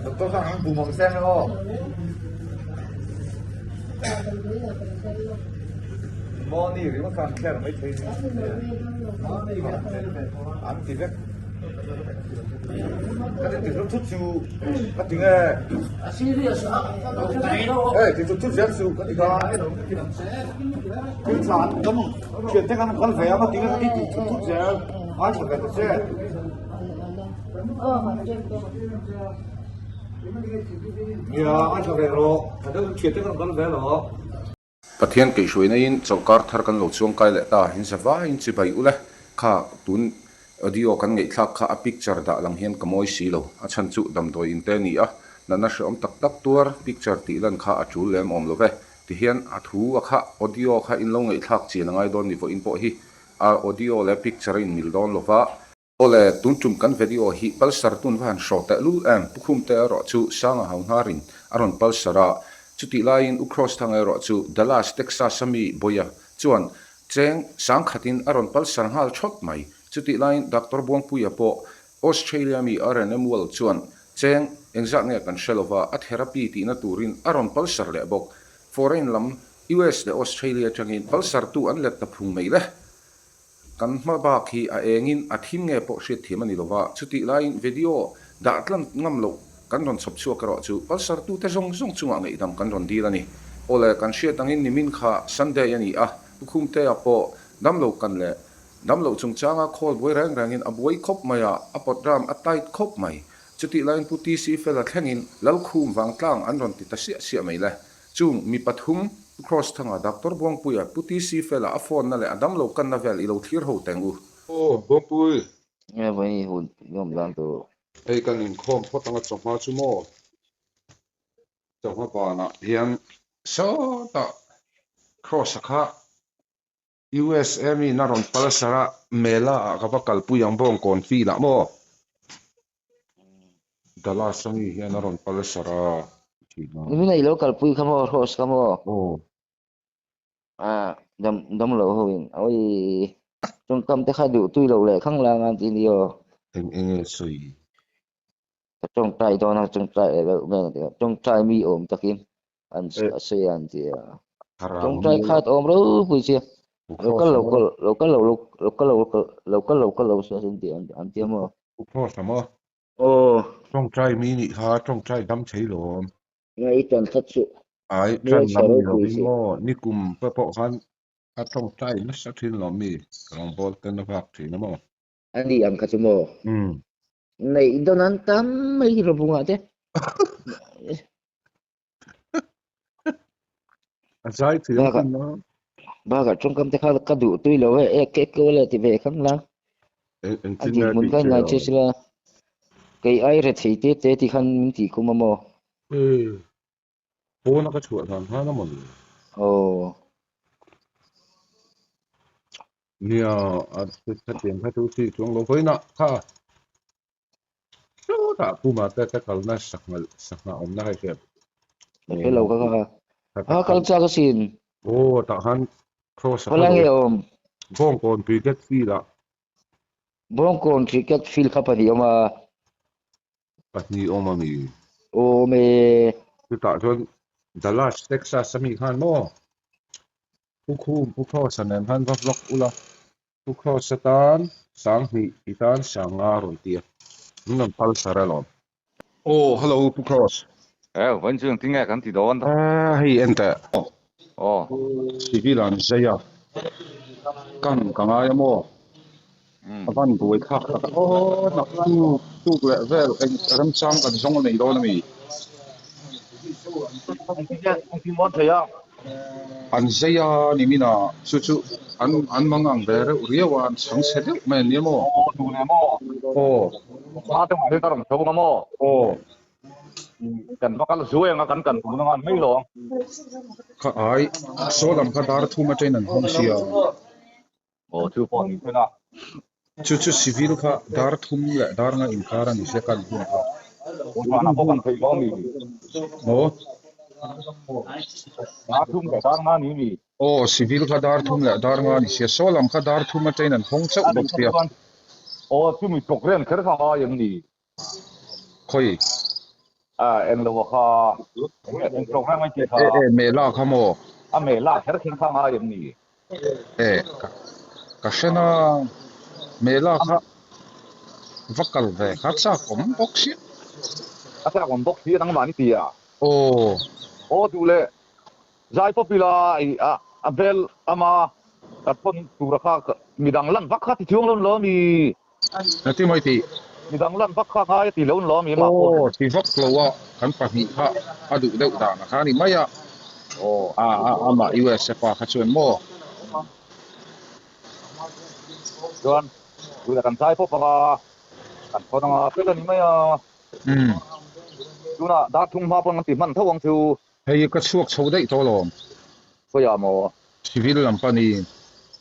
Doctor kha ang bum ang seng aw. Moni ringawt kha an kher mai thei ni. An ti vek. Ka ti ti thut chu ka ti nge. A serious a. Hey, ti thut thut zel chu ka ti kha. Thil tha an dam thian te khan kal ve a ka ti nge ka ti ti thut thut zel. Ngai tha ve ta che. Nia, ngai tha ve rawh. Tha deuh thian te khan kal ve lo. Pathian keihhruaina in chawlhkar thar kan lo chuangkai leh ta, in zavaiin chibai ule kha tun audio kan ngaihthlak kha a picture dah lang hian ka mawi si lo, a chhan chu damdawi in te a ni a, natna hrehawm tak tak tuar picture tih lan kha a tul lem awm lo ve, tihian a thu a kha audio kha in lo ngaihthlak chian a ngai dawn ni vawiin pawh hi a audio leh picture a inmil dawn lo va. Awle, tun tum kan video hi Pulsar tun va han hraw teh lul em? Pu Khumte erawh chu Sanga hau hnarin a rawn Pulsar a, chutih laiin U Cross Thanga erawh chu Dallas, Texas a mi Boya chuan cheng sangkhatin a rawn Pulsar nghal thawt mai. Chutih laiin Doctor Buangpuia pawh Australia mi RNM World chuan cheng engzat nge kan hre lova a therapy tihna turin a rawn Pulsar leh bawk. Foreign lam US leh Australia atangin Pulsar tu an let ta phung mai le. Kan hma bak hi a engin a thim nge pawh hriat thiam a ni lova, chutih laiin video dah tlan ngam loh kan rawn chhawp chhuak erawh chu Pulsar tute zawng zawng chungah ngaihdam kan rawn dil a ni. Awle, kan hriat angin nimin kha Sunday a ni a, Pu Khumtea pawh damlo kan leh damloh chungchanga call buai reng rengin a buai khawp mai a, a pawt ram a tight khawp mai. Chutih laiin Pu TC Fela thlengin Lalkhum vangtlang an rawn ti ta siah siah mai le. Chung mi pathum, Pu Cross Thanga, Doctor Buangpuia, Pu TC Fela a phone na leh a damlo kanna vel i lo thlir ho teng u. Aw, Buangpui. Nge vawiin i hun i awm dan tur? Hei kan inkhawm phawt anga chawhma chu maw? Chawhma banah hian sawtah Cross-a kha USA mi na rawn pal sar a, Mela ah ka va kalpui ang Bawngkawn field ah maw? Dallas a mi hian a rawn pal sar a thin a. Nimin a i lo kalpui kha maw Rose kha maw? Aw. Ah, dam dam lo ho in oi tawngkam te kha duh tui lo leh khang lang an ti ni aw. Eng eng nge sawi? Ka tawngtai dawn a tawngtai leh deuh vel a ti a, tawngtai mi awm takin an a sawi a an ti a. Tawngtai khat awm ropui chi lo kal lo kal lo kal lo lo kal lo lo kal lo kal lo se an ti an ti a maw. Pu Cross a maw? Aw. Tawngtai mi nih kha tawngtai dam thei lawm. Nge i tan khat chu. Ai tan lam ni lovin maw nikum te pawh khan a tawngtai nasa thin lawm mi rawngbawl ten a vak thin a maw. A ni ang kha chu maw? Neih dawn an tam mai rawbungah te. A zai thiam Baka thin a. baka tawngkam te kha ka duh tui lo e ek ek ko le ti ve khang la. Eng A engtin din nge hmun tih ka che ngai a? che sila. Kei ai re thei te te ti khan min tih kum a maw? Ee, pawn a ka chhuah dan khan a maw ni? Aw. Nia, a khatiang kha chu chi chuang lo vawiinah kha. Sawtah Puma te ka kalna sangha sangha awmna hei hriat. Ka hre lo ka kha. A kal chak asin. Aw tah khan cross a Khawlai nge awm? Bawngkawn cricket field ah. Bawngkawn cricket field kha pahnih awm a. Pahnih awm a mi? Awm e. Chutah chuan Dallas Texas a mi khan maw? Pu Khum Pu Cross a nen khan va vlog ula. Pu Kross atan Sanghnih i tan Sanga a rawn ti a, min rawn pal sar alawm. Aw, hello Pu Kross. Eh, vawiin chu engtin nge kan ti dawn? Ah, hei en teh. Aw. Civil an zai a, kan ka ngai a maw? A van buai thlak tak a, aw nak tuk tuk leh vel eng remchang kan zawng a nei dawn a mi? An zai a ni min a, chu chu an an mang ang ve reuh riau a, an chhang chhe deuh mai a nia maw? Aw. Aw. Kha ai, saw lam kha dar thum atangin an hawng sia. Aw chu pawh ni thlen a. Chu chu civil kha dar thum leh dar nga inkar a ni sia kan hun kha. Vanah pawh kan theih lo a mi? Maw? Dar thum leh dar nga ni mi? Aw civil kha dar thum leh dar nga ni sia. Saw lam kha dar thum atangin an hawng chauh bawk sia. Aw chumi program kher kha ngai em ni? Khawi? A englo a kha eng program ai tih kha. E e mela kha maw? A mela kher kher kha ngai em ni? E ka hrena mela kha va kal ve kha chak awm bawk sia. A chak awm bawk sia nangmah ni tia. Aw. Aw duh leh zai pawp ila i a a bel ama ka thawn tura kha midang lan vak kha ti chuang lo ni lo ami? Engti mai tih? Midang lan vak kha ngai a ti lo ni lo ami mah pawh. Aw ti vak lo a kan pahnih kha a duh deuh dan a kha a ni mai a. Aw. A a amah USA pa kha chuan maw? Chuan duh leh kan zai pawp anga kan thawn anga fel a ni mai a. Umm. Tunah dar thung hma pawn kan ti hman tho ang chu. Hei ka chhuak chho daih tawh alawm. Khawiah maw? Civil lam pani.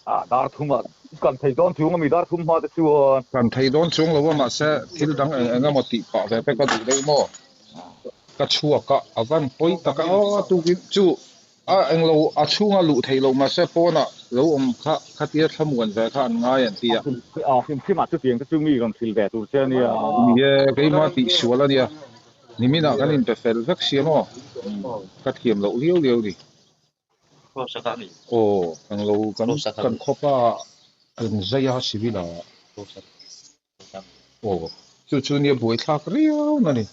Ah, dar thum ah kan thei dawn chuang ami dar thum hma te chuan. Kan thei dawn chuang lo a mahse thil dang eng eng emaw tih pah ve te ka duh deuh maw? Ka chhuak a, a van pawi tak a, aw tukin chu a englo a chhunga luh theih loh mahse pawnah lo awm kha khatia thlamuan ve kha an ngai an ti a. A hrim ah chutiang te chu mi rawn hrilh ve tur che a nia. Ni e, keimah tihsual a nia. Niminah kan inpe fel vek sia maw? Ka thiam loh liau liau ni. Aw, kan lo kan kan khawpa kan zai a civil ah. Aw, chu chu nia buaithlak riau na ni.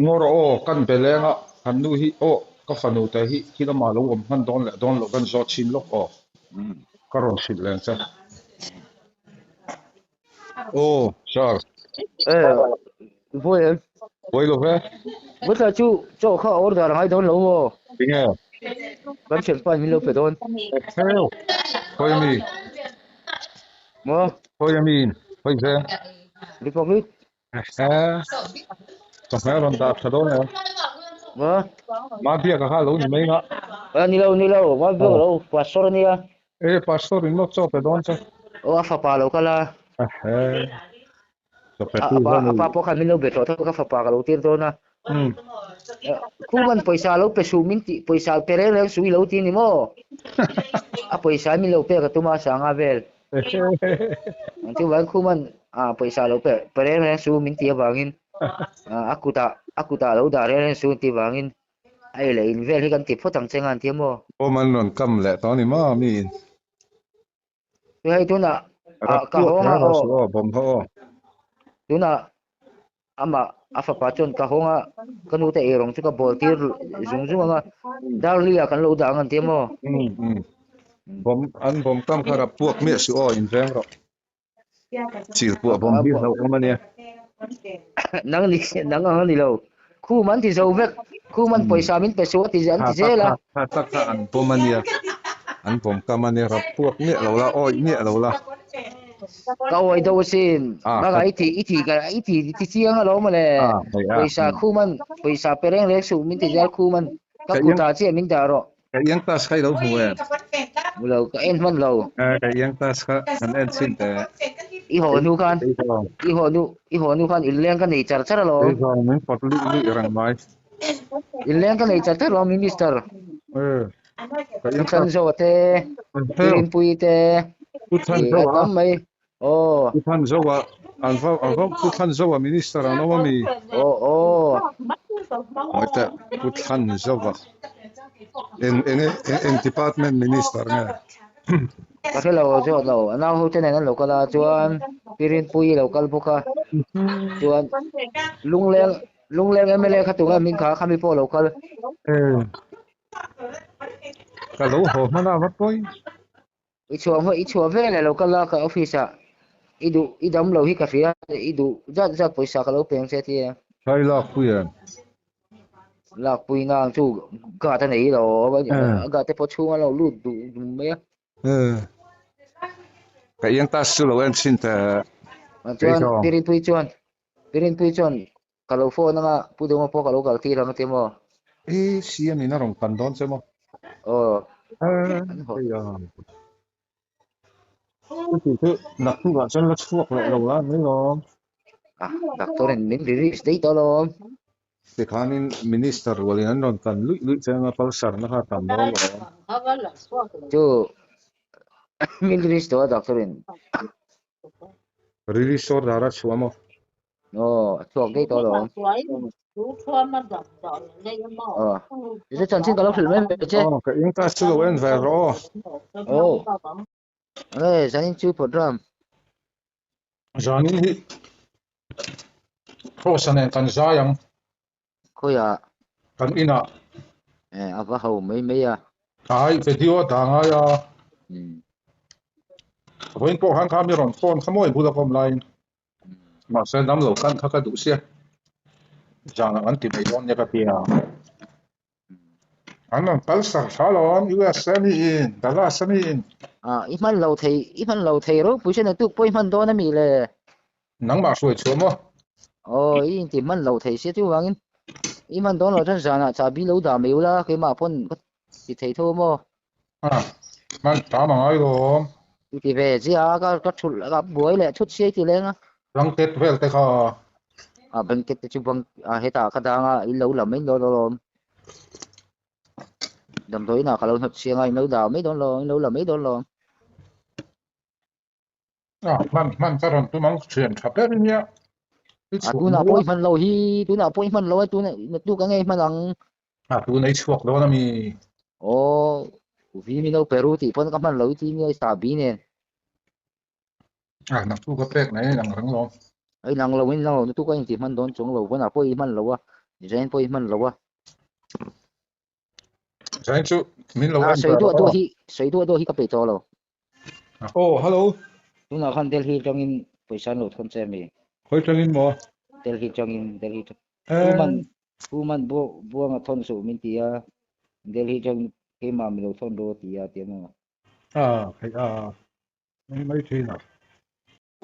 Ngawr aw, kan be leng a, kan nu hi aw ka fanu te hi khi lamah lo awm hman dawn leh dawn loh kan zawt chhin lawk aw. Ka rawn hrilh leng che. Aw, Sir. Eh, vawi em? Vawi lo ve. Vawi chu chaw kha order a ngai dawn lo maw? Tinge? Kan thianpa in min lo pe dawn. Heo, khawi ami? Maw? Khawi ami in? Khawi veng? Republic. Ehe, ka hmel rawn dah tha dawn em? Maw? Ma biak a kha lo ni mai nga. Eh, ni lo, ni lo, ma biak lo, pastor ania. E pastor in maw chaw pe dawn che. Aw a fapa lo kal a. Ehe. Chaw pe A tu pa hian a pa pawh khan min lo be tawh tho ka fapa ka lo tir dawn a. Khuman pawisa lo pe suh min tih pawisa pe reng reng suh i lo ti ni maw? A pawisa min lo pek a tum a sanga vel. Chuvangin Khuman a pawisa lo pe pe reng reng suh min tih avangin a kutah a kutah lo dah reng reng suh an tih avangin A ei leh in vel hi kan ti phawt ang che nga an ti a maw? Awm an rawn kam leh tawh a ni maw mi in? Chu hei tunah ah ka hawng a aw. Aw bawm kha aw. Tunah amah a fapa chuan ka hawng a ka nu te eirawng chu ka bawl tir zung zung ang a Darli ah kan lo dah ang an ti a maw? Bawm an bawm kam kha rap puak miah suh aw in veng rawh. Chil puah bawm hi hlauh awm a nia. Nang ni nang ang a ni lo. Khum an ti zo vek. Khum an pawisa min pe suh a ti an ti zel a. Kha tak kha an bawm a nia. An bawm kam a nia. Rap puak miah lo la, awih miah lo la. Ka awih deuh asin. Bakah i ti i ti ka i ti ti chiang alawm mawle. Pawisa khum an pawisa pe reng reng suh min ti zel khum an ka kutah chiah min dah rawh. Ka iang tas kha i lo hmu em? Hmu lo, ka en hman lo. Eh, ka iang tas kha han en chhin teh. I haw hnu khan, i haw hnu, i haw hnu khan inleng ka nei char char alawm. Kei zawng min pawt luih luih reng mai. Inleng ka nei char char alawm Minister. Eh, ka iang tas. Pu Thanzoa te, Pu Rinpuii te, Pu Thanzoa. A tam mai. Aw. Pu Thanzoa, an va, an va Pu Thanzoa Minister an awm a mi? Aw, aw. Ngawi teh, Pu Thanzoa. Eng, eng, eng department minister nge? Ka hre lo, zawt lo. A nau ho te nen an lo kal a, chuan Pi Rinpuii lo kal bawk a. Chuan Lungleng, Lungleng mla kha tunge min kha, khami pawh lo kal. Eh. Ka lo haw hman a va pawi. I chhuah hma i chhuah vel alo kal a ka office ah i duh i dam lo hi ka hria i duh zat zat pawisa ka lo peng che tia. Thai lak pui em? Lak pui na ang chu guard a nei lo a guard te pawh chhung a lo lut duh dum mai a. Ka iang tas chu lo en chhin teh. Chuan Pirinpui chuan Pirinpui chuan ka lo phone anga Pu Duma pawh ka lo kal tir ang a ti maw? E CM in a rawn pan dawn che maw? Aw. An haw. Chuti chu naktuk ah chuan la chhuak leh lo la mai lawm. Ah, doctor in min release daih tawh lawm. Tikhanin minister rualin an rawn kan luih luih che anga pulsar na kha tam dawn lawm. Chu min release tawh a doctor in. Release order a chhuah maw? Aw, a chhuak daih tawh alawm. Aw, i chanchin ka lo hrilh mai mai che. Aw, ka in class chu lo en ve rawh aw. Aw, enge zanin chu program? Zanin hi Kross-a nen kan zai ang. Khawiah? Kan inah. Eh, a va ho mai mai a. Ai, video a dah ngai a. Vawiin pawh khan kha mi rawn phone kha mawi bula ka awm laiin. Mahse dam lo khan kha ka duh sia. Zan ang an ti mai dawn nia ka ti a. An rawn kal sar thla lo awm US a mi in, Dallas a mi in. Ah, i hman lo thei, i hman lo thei ropui sia naktuk pawh i hman dawn a mi le? Nangmah hruai chhuah maw? Aw, i inti hman lo thei sia chuvangin i hman dawn lo chuan zanah chahbi lo dah mai ula keimah pawn ka ti thei tho maw? Ah, hman tam a ngai lo awm. I ti ve chiah a, ka ka thulh ka buai leh thut sia i ti leng a. Blanket vel te kha. Ah, blanket te chu bang ah hetah ka dang a, in lo la mai dawn alawm. Damdawiinah ka lo hnawt chiang a, in lo dah mai dawn lo, in lo la mai dawn lo. Ah, hman hman ka rawn tum ang thian tha ber nia. I A chhuak tunah mual. pawh i hman lo hi, tunah pawh i hman lo a, tuna naktuk ange i hman ang. A tuna i chhuak dawn ami? Aw, vi min lo pe ru tih pawn ka hman lo i ti nia i sahbi nen. Ah, naktuk a pek mai ang reng lo. A inang lo, inang lo, naktuk a inti hman dawn chuang lo, vawnah pawh i hman lo a, design pawh i hman lo a. Zain chu min lo Ah, en sawi ve duah rawh duah aw. hi, sawi duah duah hi ka peih tawh lo. Aw, hello. Tunah khan Delhi tangin pawisa an lo thawn che ami? Khawi tangin maw? Delhi tangin, Delhi tang. Eh. Human, human bu buanga thawn suh min ti a, Delhi tangin keimah mi lo thawn rawh a ti a, ti a maw? Ah, theih a, mai mai thin a.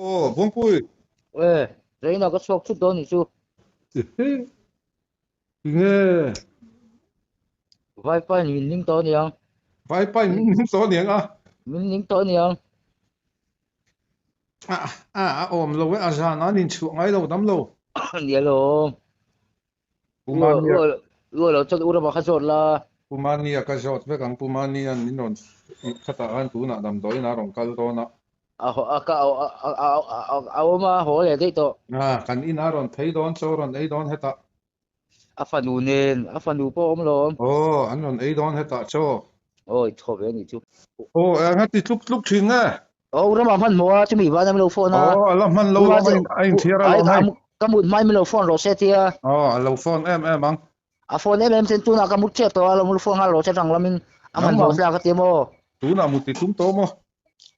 Aw, Buangpui. Eh, train ah ka chhuak thut dawn ni chu. Tinge? Vaipa in min ning tawh aniang. Vaipa in min ning tawh aniang a. Min ning tawh aniang. A a a awm lo e, a zan an inchhuah ngai lo dam lo. Nia lo. Pumania. Ua lo chuan u ramah kha zawt la. Pumania ka zawt vek ang, Pumanian min rawn khatah khan tunah damdawiin a rawn kal dawn a. A a ka a a awm a haw leh daih tawh. A kan in a rawn phei dawn chaw rawn ei dawn hetah. A fanu nen, a fanu pawh a awm lo awm. Aw, an rawn ei dawn hetah chaw. Aw, i thaw ve a nih chu. Aw, eng a ti tluk tluk thin nge? Aw, u ramah hman hmuh a, chumi van a min lo phone a. Aw, a la hman lo lawm, a inthiar alawm hei. Ka mut hmain min lo phone rawh se tia. Aw, a lo phone em em ang. A phone em em chuan tunah ka mut tep tawh a, lo mut phone nghal rawh se rang lamin a hman hmuh tlak a ti maw? Tunah mut i tum tawh maw?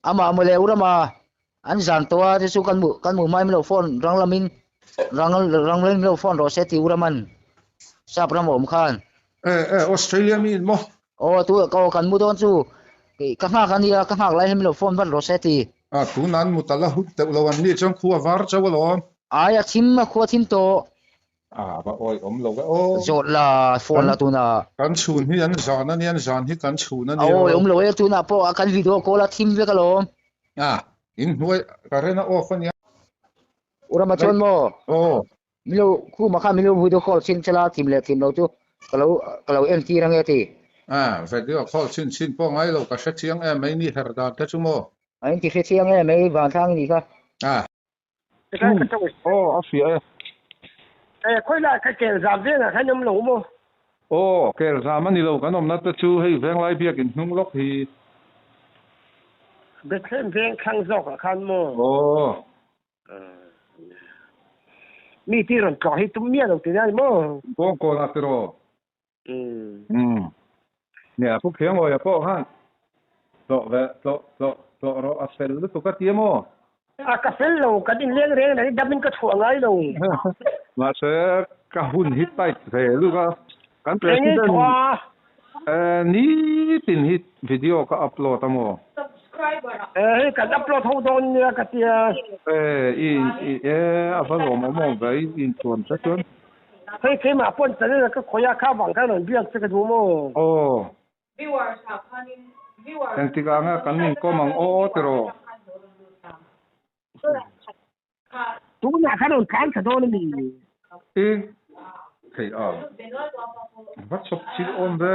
Amah mawle u rama an zan tawh a, chu kan mu kan mu hmain min lo phone rang lamin rang rang lamin min lo phone rawh se ti u raman sap ram a awm khan. Eh eh Australia mi in maw? Aw tu aw kan mu dawn chu ka nghak a nia ka nghak lai hian min lo phone vat rawh se ti. A tunah an mut a la hut deuh lo an nih chuan khua var chauh alawm. Ai a thim a khua thim tawh. A va awi awm lo e aw. Zawt la, phone la tunah. Kan chhun hi an zan a nia, an zan hi kan chhun a nia. A awi awm lo e, tunah pawh a kan video call a thim vek alawm. A, in hnuai current a off a nia. U Rama chuan maw? Aw. Min lo khumah khan min lo video call chhin chela thim leh thim lo chu ka lo ka lo en tir ange ti. A, video call chhin chhin pawh ngai lo, ka hre chiang em mai ni her dan te chu maw? A inti hre chiang em mai, vantlang i nih kha. A. Aw, a hria e. Eh, khawi lah ka kel zam vengah khan awm lo maw? Aw, kel zam a ni lo, kan awmna te chu hei Venglai biakin hnung lawk hi. Bethlehem veng thlang zawkah khan maw? Aw. Mi ti rawn tlawh hi tum miah lo tih nia ni maw? Bawngkawnah tiraw? Umm. Nia, Pu Khiangawia pawh khan tlawh ve, tlawh, tlawh, tlawh rawh a fel lutuk a ti a maw? A, ka fel lo, kan inleng reng reng damin ka chhuah ngai lo. Mahse, ka hun hi tight ve lutuk a, kan President nitin hi video ka upload a maw? Eh, hei kan upload ho dawn nia ka tia. Eh, i, i, eh, a va lawmawm awm ve, i inthuam che chuan. Hei keimah pawn channel a ka khawih a kha vang khan rawn biak che ka duh maw? Aw. Engtikah nge kan inkawm ang aw tiraw? Tunah khan rawn tlan tha dawn a mi? I thei a. Va chawp chil awm ve.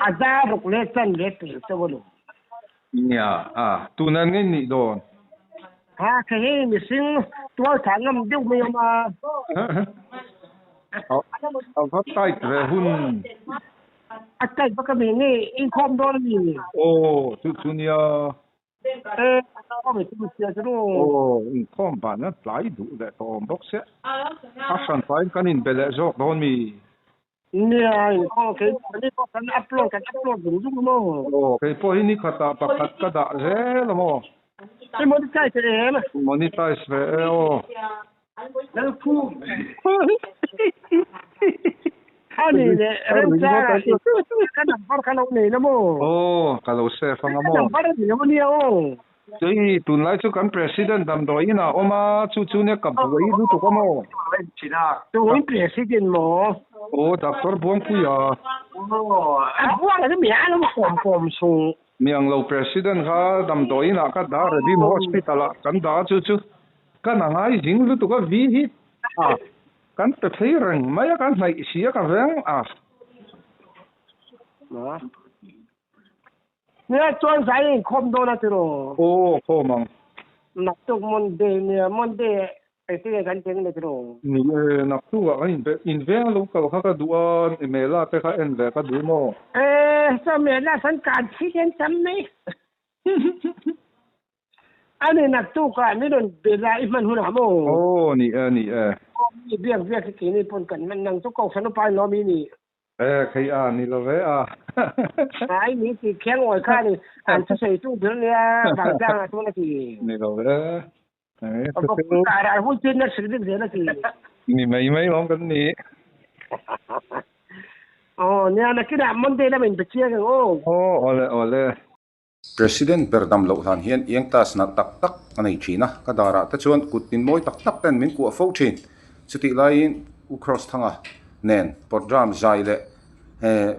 A za ruk leh chan leh tel chauh a lo. Nia a, tunah nge nih dawn? Ha khe hi mihring tual thah ngam deuh mai awm a. A va tight ve hun. A tight vak a mi nge inkhawm dawn a mi? Aw chu chu nia. E inkhawm i tum sia chu. Aw inkhawm van a tlai duh leh tawh awm bawk sia. A hran pahin kan inbe leh zawk dawn mi? Nia inkhawm kei ni pawh kan upload kan upload zung zung maw? Aw kei pawh hi ni khatah pakhat ka dah zel a maw? I monetize em? Monetize ve e aw. Lalkhum Ani leh remchanga ka number kha lo nei la maw? Aw ka lo save anga maw? Ka number a ni lo ania aw. Chei tunlai chu kan president damdawi inah a awm a, chu chu nia ka buai lutuk a maw? Tun president maw? Aw Doctor Buangpuia. Aw a buang a mi a lo kawm kawm suh. Miang lo president kha damdawi inah ka dah Redeem Hospital ah kan dah a chu chu Ka na ngai zing lutuk a vi hi a kan pe phei reng mai a ka hnaih si a ka veng a. Nia chuan zai a inkhawm dawn a tiraw? Aw khawm ang. Naktuk Monday nia Monday engtin nge kan cheng le tiraw? Ni e naktuk ah kan inbe inveng a lo kal kha ka duh a mela te kha en ve ka duh maw? E saw mela san kan thi hian tam mai. A ni naktukah min rawn be la i hman hunah maw? Aw ni e, ni e. Aw mi biak biak hi keini pawn kan hman nang chu Kohhran upa in lawm i ni. E khei a ni lo ve a. Ai ni ti khiang awi kha ni an thusawi tu ber nia vangtlang ah chuan a ti. Ni lo ve. Ral hun chin na hrilh vek zel a ti. Ni mai mai lawm kan ni. Aw nia nakinah Monday lam in be chiang ang aw. Aw awle awle. President ber dam loh hlan hian iang class nalh tak tak a nei thin a, ka darah te chuan kut tin mawi tak tak ten min kuah fo thin. Chutih laiin U Cross Thanga nen program zai leh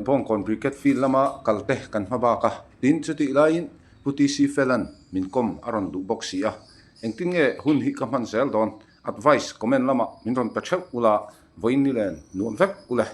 Bawngkawn Brigade Field lama kal te kan hma bak a, tin chutih laiin Pu TC Felan min kawm a rawn duh bawk si a. Engtin nge hun hi ka hman zel dawn? Advice comment lamah min rawn pe theuh ula, vawiin ni len nuam vek ule.